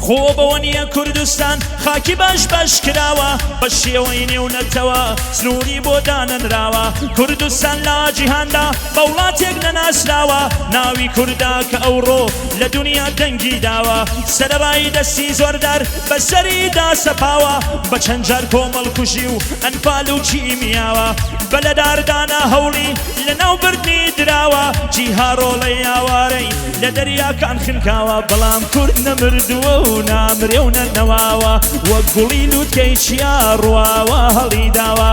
خۆ بەوە نییە کوردستان خاکی بەش بەش کراوە، بە شێوەی نێونەتەوە سنووری بۆ دانەنراوە. کوردستان لە جیهاندا بە وڵاتێک نەناسراوە، ناوی کوردە کە ئەوڕۆ لە دونیا دەنگی داوە. سەرەڕای دەستی زۆردار بەسەریدا سەپاوە، بە چەند جار کۆمەڵکوژی و ئەنفال و کیمیاوە، بە لەداردانە هەوڵی لەناوبردنی دراوە. جیها ڕۆڵەی ئاوارەی لە دەریاکان خنکاوە، بەڵام کورد نەمردووە و نامرێ و نەنەواوە، وەک گوڵی لووتکەی چیا ڕواوە هەڵیداوە.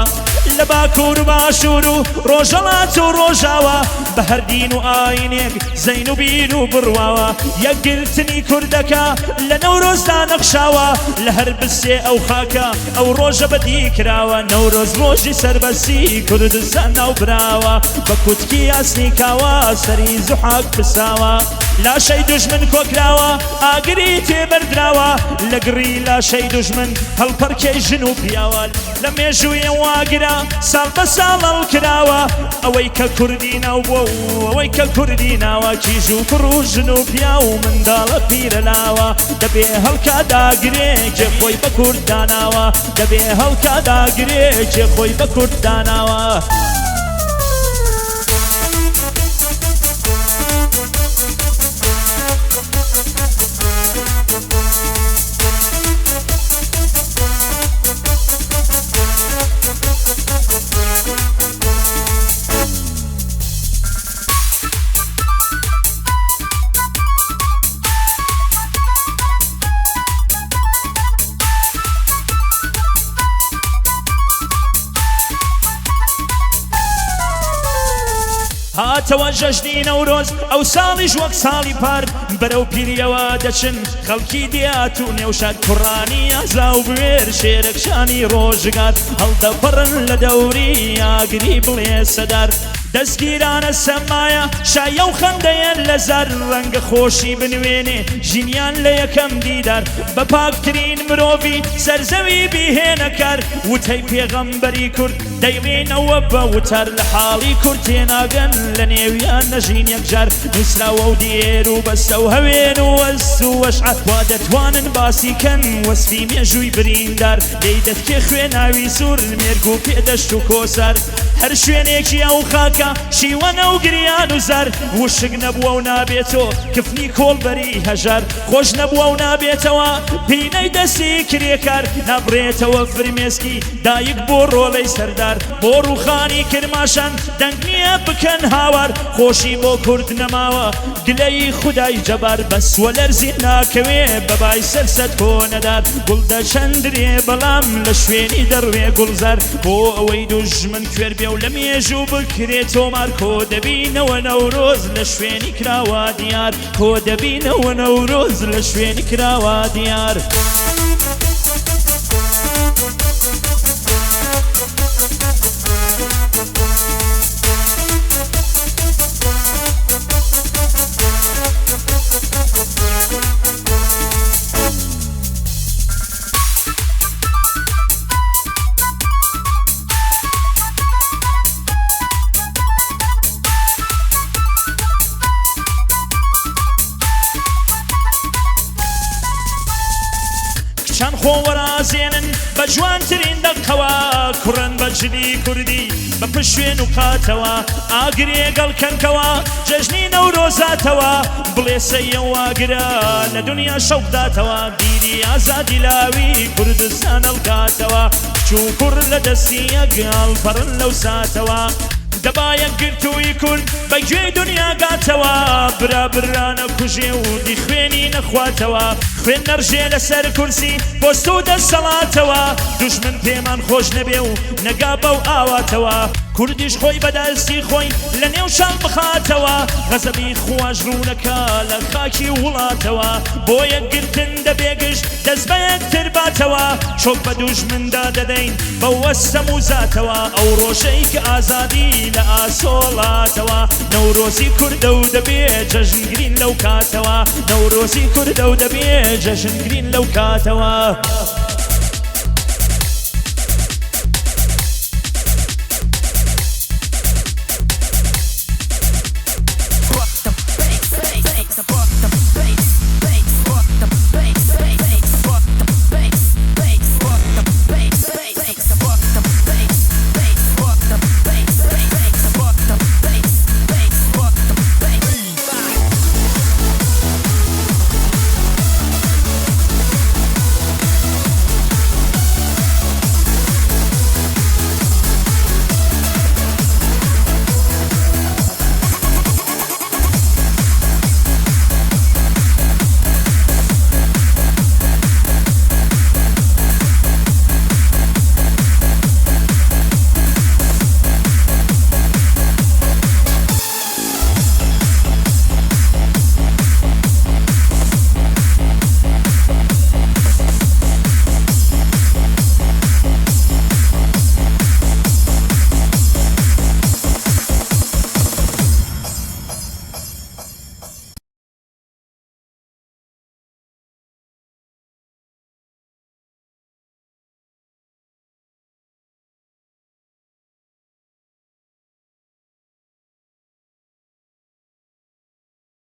لە باکوور و باشوور و ڕۆژهەڵات و ڕۆژاوا، بە هەر دین و ئاینێک زەین و بیر و بڕواوە، یەکگرتنی کوردەکە لە نەورۆزدا نەخشاوە، لە هەر بستێ ئەو خاکە ئەو ڕۆژە بەدی کراوە. نەورۆز ڕۆژی سەربەستی کوردستان ناوبراوە، بە کوتکی ئاسنی کاوە سەری زوحاک پساوە. لاشەی دوژمن کۆکراوە ئاگری تێبەردراوە، لە گڕی لاشەی دوژمن هەڵپەڕکێی ژن و پیاوە. لە مێژووی ئەو ئاگرە ساڵ بە ساڵ هەڵکراوە، ئەوەی کە کوردی ناو بووە و ئەوەی کە کوردی ناوە، کیژ و کوڕ و ژن و پیاو و منداڵە پیرە لاوە، دەبێ هەڵکا داگرێ کێ خۆی بە کورد داناوە، دەبێ هەڵکا داگرێ کێ خۆی بە کورد داناوە. هاتەوە جەژنی نەورۆز ئەو ساڵیش وەک ساڵی پار، بەرەو پیریەوە دەچن خەڵکی دیات و نێوشار. کوڕانی ئازا و بوێر شێرەکشانی ڕۆژگار، هەڵدەپەڕن لە دەوری ئاگری بڵێسەدار. دەستگیرانە سەمایە شایە و خەندەیە لە زار، ڕەنگە خۆشی بنوێنێ ژینیان لە یەکەم دیدار. بە پاکترین مرۆڤی سەرزەوی بیهێنە کار، وتەی پێغەمبەری کورد دەیڵێنەوە بە وتار. لە حاڵی کورد تێناگەن لە نێویان نەژین یەکجار، نووسراوە و دێر و بەستە و هەوێن و وەس و وەشعە، وا دەتوانن باسی کەن وەسفی مێژووی بریندار. لێی دەتکێ خوێناوی سوور مێرگ و پێدەشت و کۆسار، هەر شوێنێکی ئەو خاکە شیوەنە و گریان و زار. وشک نەبووە و نابێتۆ کفنی کۆڵبەری هەژار، خۆش نەبووە و نابێتەوە پینەی دەستی کرێکار. نابڕێتەوە فرمێسکی دایک بۆ ڕۆڵەی سەردار، بۆ ڕووخانی کرماشان دەنگ نییە بکەن هاوار. خۆشی بۆ کورد نەماوە گلەیی خودای جەبار، بەس وەلەرزین ناکەوێ بە بای سەر سەد کۆنەدار. گوڵ دەچەندرێ بەڵام لە شوێنی دەڕوێ گوڵزار، بۆ ئەوەی دوژمن کوێر بێ و لە مێژوو بکرێ تۆمار. کۆ دەبینەوە نەورۆز لە شوێنی کراوە دیار، کۆ دەبینەوە نەورۆز لە شوێنی کراوە دیار. کچان خۆ وەرازێنن بە جوانترین دەقەوە، کوڕن بە جلی کوردی بە پشوێن و قاتەوە، ئاگرێ گەڵ کەنکەوە جەژنی نەورۆزاتەوە، بڵێسەی ئەو ئاگرە لە دنیا شەوقداتەوە، بیری ئازادی لاوی کوردستان هەڵکاتەوە، کچ و کوڕ لە دەستی یەک هەڵپەڕن لەو ساتەوە، دەبا یەکگرتووی کورد بە گوێی دنیا گاتەوە، برا برا نەکوژێ و دی خوێنی نەخواتەوە، خوێن نەڕژێ لەسەر کورسی پۆست و دەسەڵاتەوە، دوژمن پێمان خۆش نەبێ و نەگا بەو ئاواتەوە، کوردیش خۆی بە دەستی خۆی لە نێو شان بخاتەوە، غەزەبی خواش ڕوونەکا لە خاکی وڵاتەوە، بۆ یەکگرتن دەبێ گشت دەست بە یەکتر باتەوە، چۆک بە دوژمندا دەدەین بەو ئەستەم و زاتەوە، ئەو ڕۆژەی کە ئازادی لە ئاسۆڵاتەوە، نەورۆزی کوردە و دەبێ جەژنگرین لەو کاتەوە، نەورۆزی کوردە و دەبێ جەژنگرین لەو کاتەوە.